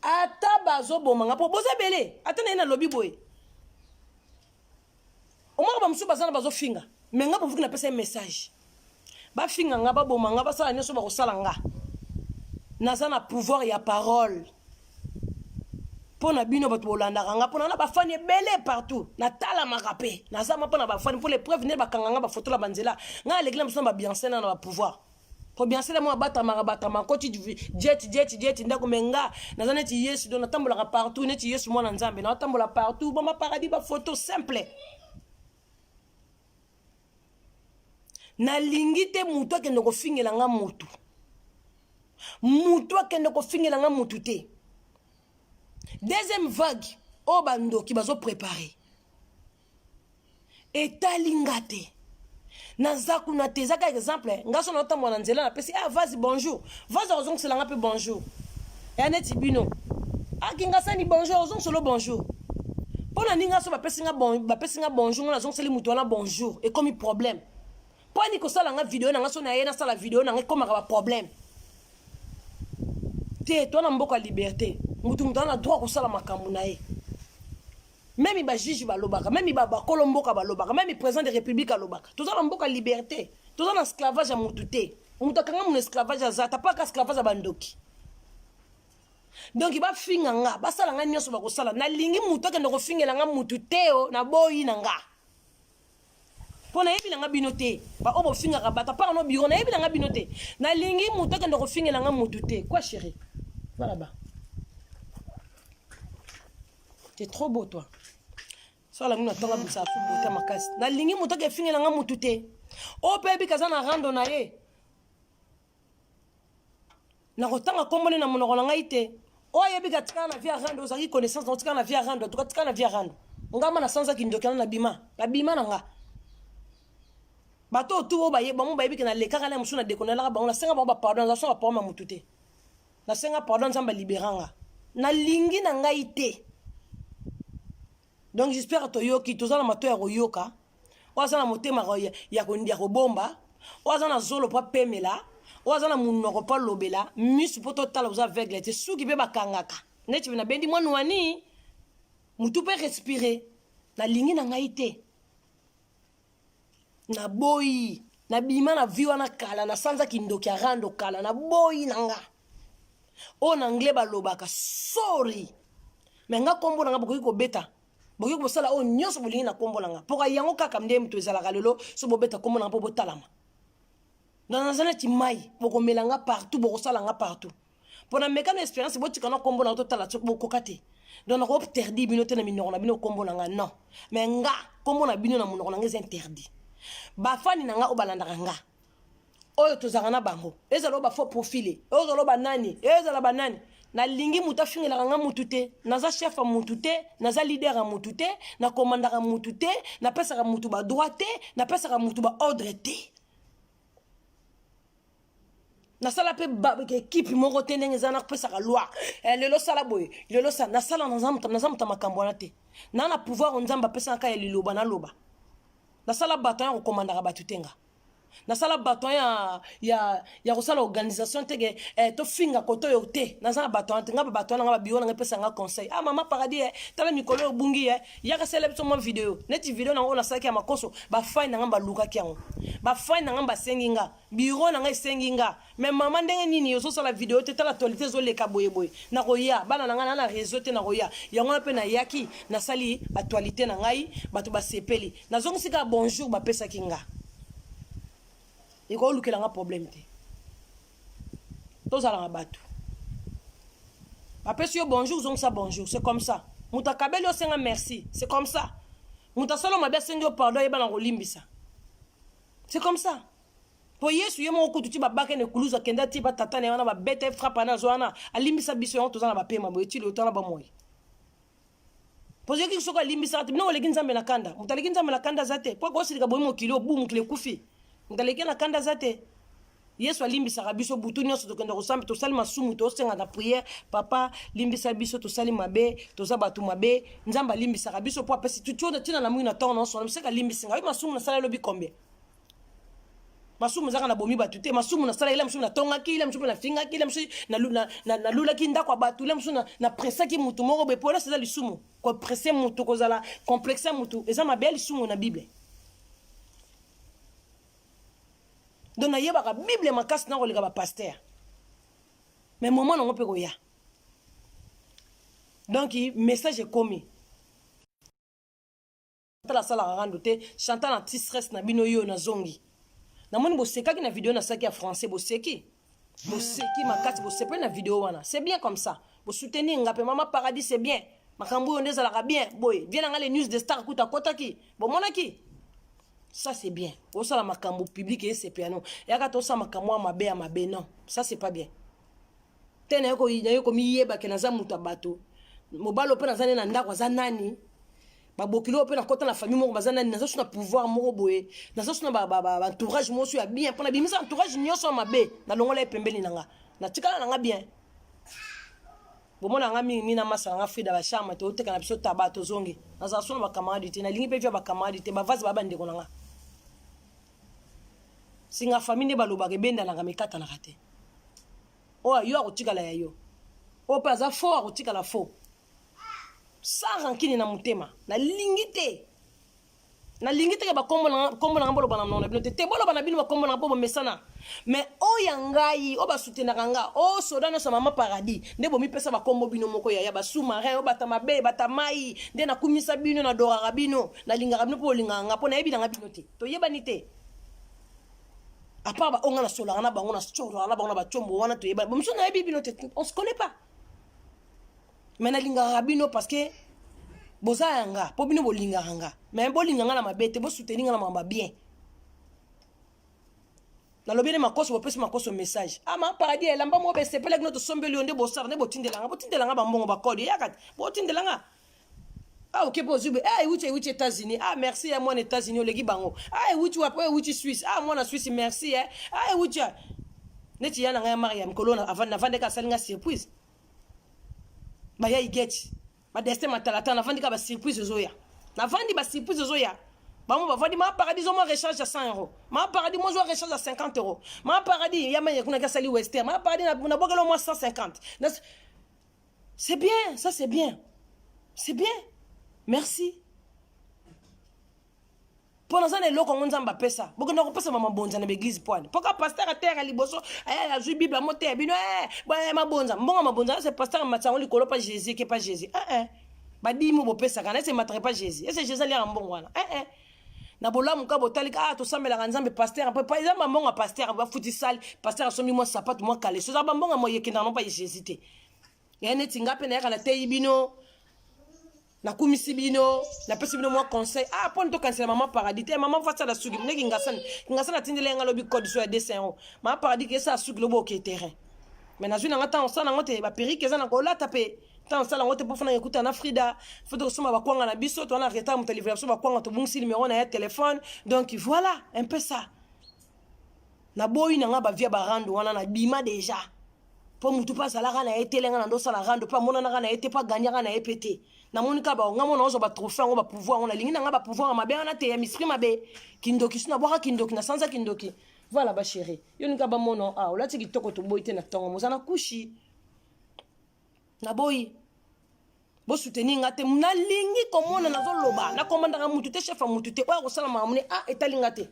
ata bazoboma nga mpo boza ebele ata naye nalobi boye omaka bamosusu baza na bazofinga me nga bovuki napesa ye message bafinga nga baboma nga basala nyonso bakosala nga naza na pouvoir ya parole mpo na bino bato bolandaka nga mpo na na bafani ebele partout natalamaka mpe naza ma mpo na bafani mpo le preuve nde bakanga nga bafoto na banzela ngai aleki na biso na babianse na na bapouvoir po bianse mo abatamaka batama koti jet jet jet ndako me nga naza neti yesu donc natambolaka partout neti yesu mwana nzambe natambola partout bama paradis bafoto simple nalingi te motu akende kofingela nga motu motu akende kofingela nga motu te deuxième vague oyo bandoki bazoprepare etali nga te naza kuna te eza kaka exemple nga so naotambola na nzela napesi ah vase bonjour vase akozongisela nga mpe bonjour ya neti bino akingasani bonjour ozongiselo bonjour mpo na ninga so bapesi nga bon, bapesi nga bonjour nga nazongiseli moto wana bonjour ekomi problème mpo ani kosala nga video na nga so naye nasala video na nga ekomaka baproblème te to na mboka liberté motu moto ana droit kosala makambo na ye meme ba juge balobaka meme ba bakolo mboka balobaka meme président de république alobaka toza na mboka liberté toza na esclavage ya mutu te moto akanga mono esclavage aza ta paka esclavage ya bandoki donc bafinga nga basala nga nyonso bakosala nalingi motu akende kofingela nga motu te o naboyi na nga mpo nayebi na nga bino te baoyo bofingaka bato apart no biro nayebi na nga bino te nalingi moto akende kofingela nga motu te quoi chéri voilà ba t'es trop beau toi sala ngi na tonga bisa fu bota makasi nalingi moto ake fingela nga motu te oyo mpe yebi kaza na rando na ye nakotanga nkombo ne na monoko na ngai te oyo ayebi ka tikala na vie ya rando ozalaki connaissance na otikala na vie ya rando atuka tikala na vie ya rando ngama na sanza kindoki wana nabima nabima na nga bato oyo tu oyo baye bango bayebi ke nalekaka na mosusu na dekonelaka bango nasenga bango bapardon naza songa pardon ya motu te nasenga pardon nzambe alibera nga nalingi na ngai te donc j'espère toyoki toza na mato ya koyoka oyo aza na motema ya kobomba oyo aza na zolo mpo apemela oyo aza na monoko mpo alobela misu mpo totala oza aveugle te suki mpe bakangaka neti nabendi mwa nwani motu mpe respire nalingi na ngai te naboyi nabima na vie wana kala nasanza kindoki ya rando kala naboyi na nga oyo na anglais balobaka sorry me nga nkombo na nga bokoki kobeta bokoki kosala oyo nyonso bolingi na nkombo na nga mpoka yango kaka nde moto ezalaka lelo so bobeta nkombo na nga mpo botalama na naza neti mai bokomela nga partout bokosala nga partout mpo na meka na expérience botika na nkombo na nga totala soki bokoka te donc nakointerdit bino te na minoko na bino nkombo na nga non mais nga nkombo na bino na monoko na nga eza interdit bafani na nga oyo balandaka nga oyo tozalaka na bango ezala oyo bafaux profile ezala oyo banani ezala banani nalingi moto afingelaka nga mutu te naza chef ya mutu te naza leader ya mutu te nakomandaka mutu te napesaka mutu badroit te napesaka mutu baordre te. Nasala mpe ekipe moko te ndenge eza napesaka loi eh, lelo sala boye, lelo sala. Nasala, naza moto ya makambo wana te. Na pouvoir oyo Nzambe apesaka ya liloba, naloba. Nasala bato ya kokomandaka bato te. Nga nasala bato ya kosala organisation te ke tofinga kote oyo te. Naza na bato wana te. Nga bato wana, nga babiro nanga epesa nga conseil: "Ah, mama Paradis, tala mikolo oyo obungi, yaka sala biso mwa video." Neti video nango oyo nasalaki ya makoso, bafai na nga balukaki yango, bafai na nga basengi nga, biro na nga esengi nga: "Mais mama, ndenge nini ozosala video te? Tala actualité ezoleka boyeboye." Nakoya, bana na ngai na réseau te, nakoya yango wana mpe. Nayaki, nasali actualité na ngai, bato basepeli. Nazongisi kaka bonjour bapesaki nga. Ekolukela nga problème te. Tozalaka bato, bapesi yo bonjour, ozongisa bonjour, c'est comme ça. Moto akabeli, osenga merci, c'est comme ça. Moto asala mabe, asengi yo pardon, ayeba na kolimbisa, c'est comme ça. Po Yesu ye moko kutu ti babaka na ekuluzu, akenda ti batata na ye wana, babeta ye, frappe wana, azwa wana, alimbisa biso. Yango toza na bapema boye ti lelo, tala bamoi. Po soki soki alimbisaka te, bino oleki Nzambe na kanda. Moto aleki Nzambe na kanda aza te. Po kosilika boye, mokili obu, mokili ekufi. Moto aleki na kanda aza te. Yesu alimbisaka biso butu nyonso. Tokende kosamba, tosali masumu, tosenga na prière: "Papa, limbisa biso, tosali mabe, toza bato mabe." Nzambe alimbisaka biso mpo apesi ntina na mwini na ntongo nyonso. Miseka alimbisi ngai masumu nasala. Elobi combien masumu ezaka? Nabomi bato te. Masumu nasala, ila mosusu natongaki, ila mosusu mpe nafingaki, ila mosusu nalulaki ndako ya bato, ila mosusu napresaki mutu moko boye. Polese eza lisumu. Kopresse mutu, kozala complexe ya mutu, eza mabe ya lisumu na Bible. Donc nayebaka Bible makasi na koleka bapasteur, mais moment nango mpe koya. Donc message ekomi. Chantal asalaka rando te. Chantal anti stress na bino yo. Nazongi, namoni bosekaki na video nasalaki ya français. Boseki, boseki makasi, bosepeli na video wana. C'est bien comme ça. Bosoutenir nga mpe mama Paradis, c'est bien. Makambo oyo nde ezalaka bien boye. Vie na nga, les news de star kuta akɔtaki, bomonaki. Ça c'est bien. Osala makambo public, esepela no yaka. Tosala makambo ya mabe ya mabe, non, ça c'est pas bien te. Naye komiyebake, naza moto ya bato. Mobali mpe naza nde na ndako, aza nani? Babokili oyo mpe nakɔta na famille moko, baza nani? Naza so na pouvoir moko boye, naza so na baentourage moko so ya bien, mpo nabimisa entourage nyonso ya mabe, nalongola ye pembeni na nga, natikala na nga bien. Bomona nga mingi na masa na nga Frida bacharme, toteka na biso taba, tozongi. Nazala so na bacamarade te, nalingi mpe via bacamarade te. Bavase baa bandeko na nga. Singa famille nde balobaka, ebendanaka, mekatanaka te. Oyo yo akotikala ya yo, oyo mpe aza faux akotikala faux, sans rancune na motema. Nalingi te, nalingi teke bakombo nanga boloba na monoko na bino te. Te, boloba na bino bakombo nanga mpo bomesana. Mais oyo ya ngai, oyo basoutenaka nga, oyo soda nyonso, mama Paradis, nde bomipesa bakombo bino moko. Yaya basous-marin, oyo bata mabe, bata mai, nde nakumisa bino, nadoraka bino, nalingaka bino mpo bolingaka nga, mpo nayebi nanga bino te, toyebani te. À part baoyo nga nasolaka na bango, nasolaka na bango na batiombo wana, toyebani. Mosusu nayebi bino te, on se connaît pas, mais nalingaka bino parce que boza ya nga, mpo bino bolingaka nga. Mais bolinga nga na mabe te, bosoutenir nga na makambo bien. Nalobi nde makoso, bopesi makoso message: "Ah, ma Paradis, elamba moko besepelaki no, tosombeli yo." Nde bosala nde botindelanga, botindelanga bambongo, bakode eyaka te, botindelanga. Ah, oke mpo ozwi. Ah, ewuti États-Unis. Ah, merci ya mwana États-Unis, oleki bango. Ah, ewuti wapi? Ewuti Suisse. Ah, mwana Suisse, merci. Ah, ewuti neti ya na ngai ya Maria mikolo navandaki, asali nga surprise. Baya igeti badestin matalatala, navandi kaka, basurprise ezoya. Navandi, basurprise ezoya. Bango bavandi: "Ma Paradis, mwa recharge ya 100 euro. Ma Paradis, mwa zwa recharge ya 50 euro. Ma Paradis, ya manye kuna asali western. Ma Paradis, nabokelo mwa 150." C'est bien, ça c'est bien, c'est bien, merci. Mpo naza na eloko yango Nzambe apesa. Bokenda kopesa bamabonza na baeglise poane, mpoka pasteur atere liboso, azwi Bible, amoteya bino mabonza, mbongo mabonza. Se pasteur amatisa yango likolo pa Jésus, eke pa Jésus. Eh, badimi bopesaka na ese emataka pa Jésus. Ese Jésus aliaka mbongo wana? Eh, na bolamu ka botali. Ah, tosambelaka Nzambe. Pasteur eza bambongo ya pasteur, bafuti sale, pasteur asombi mwa sapato, mwa kaleso, eza bambongo ya moyekendaka no pa Jésus te. Ya neti nga mpe nayaka, nateyi bino, nakumisi bino, napesi bino mwa conseil. Ah, mpo tokanisela mama Paradis te. Mama fasala suki ndenge Ngasani, Ngasani atindeli yanga lobi code so ya 200 euro. Mama Paradis ke esala suki lobi, oke terrain. Mais nazwi nanga ntango osala yango te. Baperruque eza na kolata mpe ntango osala yango te, mpo fana ekuta na Frida. Fo tokosomba bakwanga na biso, toza na retard. Moto alivela biso bakwanga, tobungisi numero na ye telefone. Donc voilà un peu ça. Naboyi na nga bavie ya barando wana, nabima deja mpo motu mpe azalaka na ye te, lenga na ndosala rando mpe amonanaka na ye te, mpo aganyaka na ye mpe te. Namoni kaka bango mona ozwa batrophée yango, bapouvoir yango. Nalingi na nga bapouvoir ya mabe wana te, ya misprix mabe, kindoki. So nabwaka kindoki, nasanza kindoki. Voilà, bachéri, yo nika bamono. Ah, olati kitoko, toboyi te. Na ntongo moza na kushi, naboyi bosoutenir nga te. Nalingi komona, nazoloba, nakomandaka mutu te, chef ya mutu te oyo akosala makambo ne. Ah, etali nga te.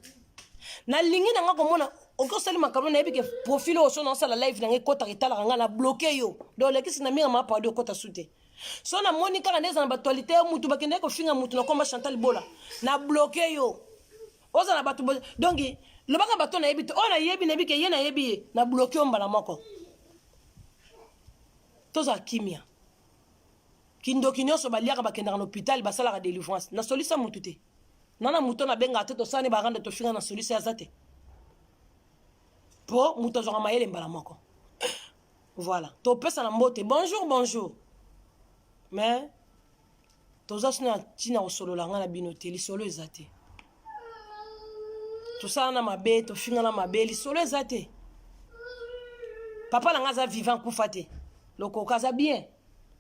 Nalingi na nga komona oki osali makambo, nayebi ke profil oyo so naosala live na nga ekɔtaka, etalaka nga, na bloquer yo. Donc olekisi na minga mapadi, okɔta su te. So namoni kaka nde eza na baactualité yo mutu bakendeki kofinga mutu na komba Chantal Bola, na bloquer yo. Ozala bato, donc lobaka bato nayebi te. Oyo nayebi, nayebi ke ye, nayebi ye, na bloquer yo mbala moko. Tozala kimia. Kindoki nyonso baliaka, bakendaka na hôpital, basalaka délivrance. Nasolisa mutu te, nana moto nabengaka te. Tosala ne barande, tofinga na solisa aza te, mpo moto azwaka mayele mbala moko. Voilà, topesa na mbote. Bonjour, bonjour. Mais toza sino na ntina kosolola nga na bino te. Lisolo eza te. Tosala na mabe, tofinga na mabe, lisolo eza te. Papa na nga aza vivant, kufa te, lokoka aza bien.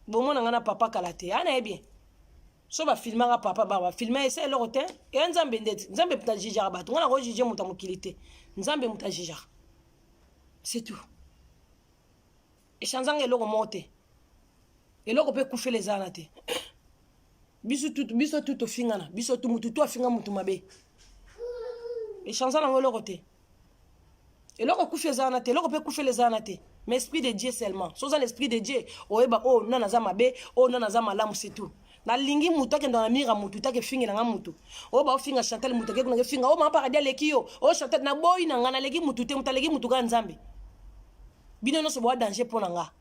Bomona nga na papa kala te, ana ye bien. So bafilmaka papa, ba bafilme, esa eloko te. Eya Nzambe ndeti Nzambe moto ajugeaka bato. Nga nakojuge moto ya mokili te, Nzambe moto ajugeaka, c'est tout. Echangeanga eloko moko te, eloko mpe ekufela eza wana te. Biso tu, biso tu tofingana, biso tu, mutu tu afinga mutu mabe, echange nango eloko te. Eloko ekufi eza wana te, eloko mpe ekufela eza wana te. Mais esprit de Dieu seulement, so oza l'esprit de Dieu, oyeba oyo nani aza mabe, oyo nani aza malamu, c'est tout. Nalingi mutu akende na mira, mutu take efingela mutu oyo baofinga Chantal, mutu ake kuna kefinga oyo Mama Paradis aleki yo. Oyo Chantal, naboyi na nga, naleki mutu te. Mutu aleki mutu kaka Nzambe. Bino nyonso boa danger mpo na nga,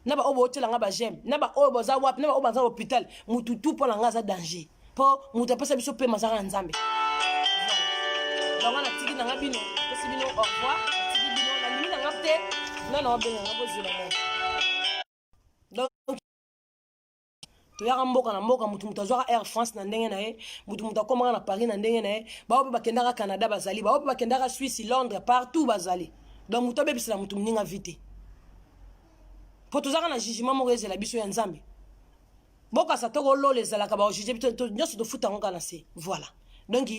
na baoyo bootiela nga baj'aime, na baoyo baza wapi, na baoyo baza hôpital, mutu tu mpo na nga aza danger, mpo mutu apesa biso pema azaka na Nzambe. Bango natiki na nga bino, apesi bino au revoir, natiki bino, nalingi na nga te. Nana obenga nga, bozela mo. Donc toyaka mboka na mboka, mutu mutu azwaka Air France na ndenge na ye, mutu mutu akomaka na Paris na ndenge na ye. Bao mpe bakendaka Canada bazali, bao mpe bakendaka Suisse, Londres, partout bazali. Donc mutu abebisela mutu moninga vie te, mpo tozalaka na jugement moko ezela biso ya Nzambe. Bokasa tokolola, ezalaka baojuge biso nyonso, tofuta yango kaka na se. Voilà, donc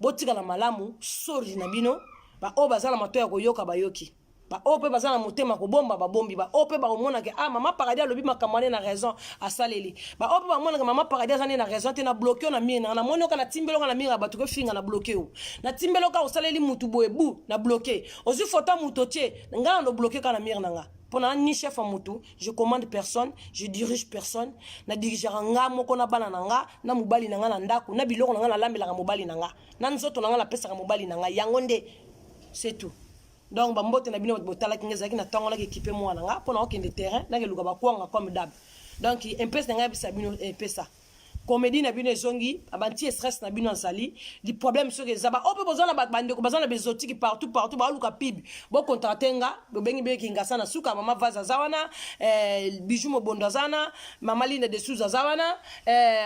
botikala malamu. Sori na bino baoyo baza na mato ya koyoka, bayoki. Baoyo mpe baza na motema kobomba, babombi. Baoyo mpe bakomonaka: ah, Mama Paradis alobi makambo ane na raison, asaleli. Baoyo mpe bamonaka Mama Paradis aza nde na raison te, na bloquer yo na mire nanga. Namoni oka natimbeli oka na mire ya bato kofinga, na bloquer yo. Natimbeli oka osaleli mutu boye bu, na bloquer. Ozwi foto ya mutu otie, ngai na bloquer kaka na mire na nga, mpo na ni chef ya mutu. Je commande personne, je dirige personne. Nadirigeaka nga moko na bana na nga, na mobali na nga na ndako, na biloko na nga nalambelaka mobali na nga, na nzoto na nga napesaka mobali na nga yango nde, c'est tout. Donc bambote na bino bato botalaki nga. Ezalaki na ntongo, naki équipe mwana nga mpo na okende terrain, nakeluka bakwanga comme d'hab. Donc mpesa na ngai yebisa bino, mpesa comédie na bino ezongi, banti stress na bino azali li problème. Soki eza baoyo mpe boza na bandeko baza na baexotique partout partout, baoluka pub, bocontracte nga. Bobengi beki ngasa na suka. Mama Vase aza wana, Bijou Mobondo aza wana, Mama Linda de Souza aza wana,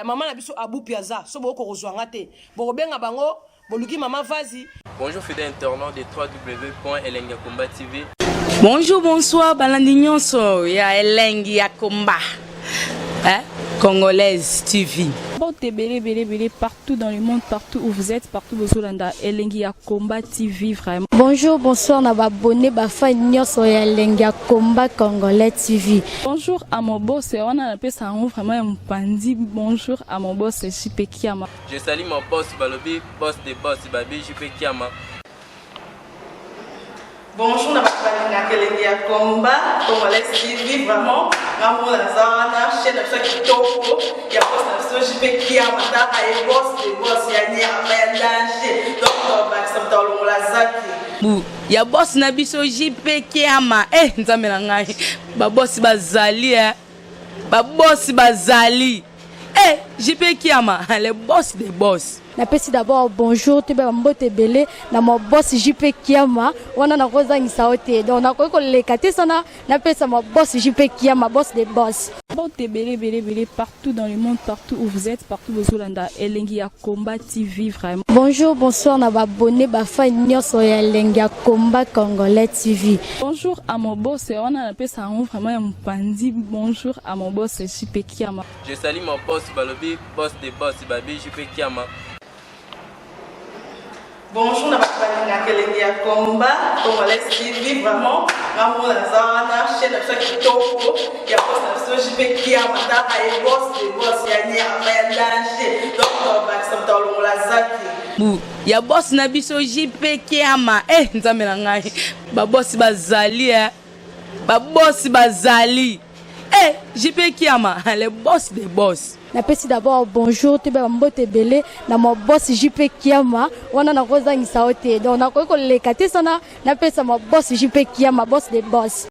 mama na biso Abupi aza. So bokoki kozwa nga te, bokobenga bango, boluki Mama Vazi. Bonjour fidèles internautes de www.elengiyakomba TV. Bonjour, bonsoir, balandi nyonso ya Elengi ya Komba, hein? Congolaise TV. Mbote ebele ebele ebele partout dans le monde, partout où vous êtes, partout bozolanda Elengi ya Combat TV vraiment. Bonjour, bonsoir na babone, bafan nyonso ya Elengi ya Combat Congolais TV. Bonjour à mon boss, wana napesa yango vraiment ya mopandi. Bonjour à mon boss JP Kiama. Je salue mon boss Balobi, boss de boss Babi JP Kiama. Bonjour na bato balingaka Elengi ya Combat Congolais TV. Vraiment, ngambo naza wana, chaîne na biso ya kitoko ya boss na biso JP Kiama. Taka ye, boss de boss ya nyama ya danger. Donc bakisa moto alongola zaki Bu ya boss na biso JP Kiama. Eh, Nzambe na ngai, babosi bazali, eh. Babosi bazali. Eh, JP Kiama, le boss des boss. Napesi d'abord bonjour, toyeba bambote ebele na ma boss JP Kiama. Wana nakozangisa yo te, donc nakoki koleka te sana napesa ma boss JP Kiama, boss de boss. Mbote ebele ebele ebele partout dans le monde, partout où vous êtes, partout bozolanda Elengi ya Combat TV vraiment. Bonjour, bonsoir na baabonnés, bafans nyonso ya Elengi ya Combat Congolais TV. Bonjour à mon boss, wana napesa yango vraiment ya mopanzi. Bonjour à mon boss JP Kiama. Je salue mon boss, balobi boss de boss, babi JP Kiama. Bonjour na bato balingaka Elengi ya Combat Congolais TV. Vraiment, nga moko naza wana, chaîne na biso ya kitoko ya boss na biso JP Kiama. Taka ye, boss de boss ya nyama ya danger. Donc bakisa moto alongola aza te. Bu ya boss na biso JP Kiama. E Nzambe na ngai, babosi bazali e, babosi bazali e, JP Kiama, le boss de boss. Napesi d'abord bonjour, toyeba bambote ebele na ma boss JP Kiama. Wana nakozangisa yo te, donc nakoki koleka te sana napesa ma boss JP Kiama, boss de boss.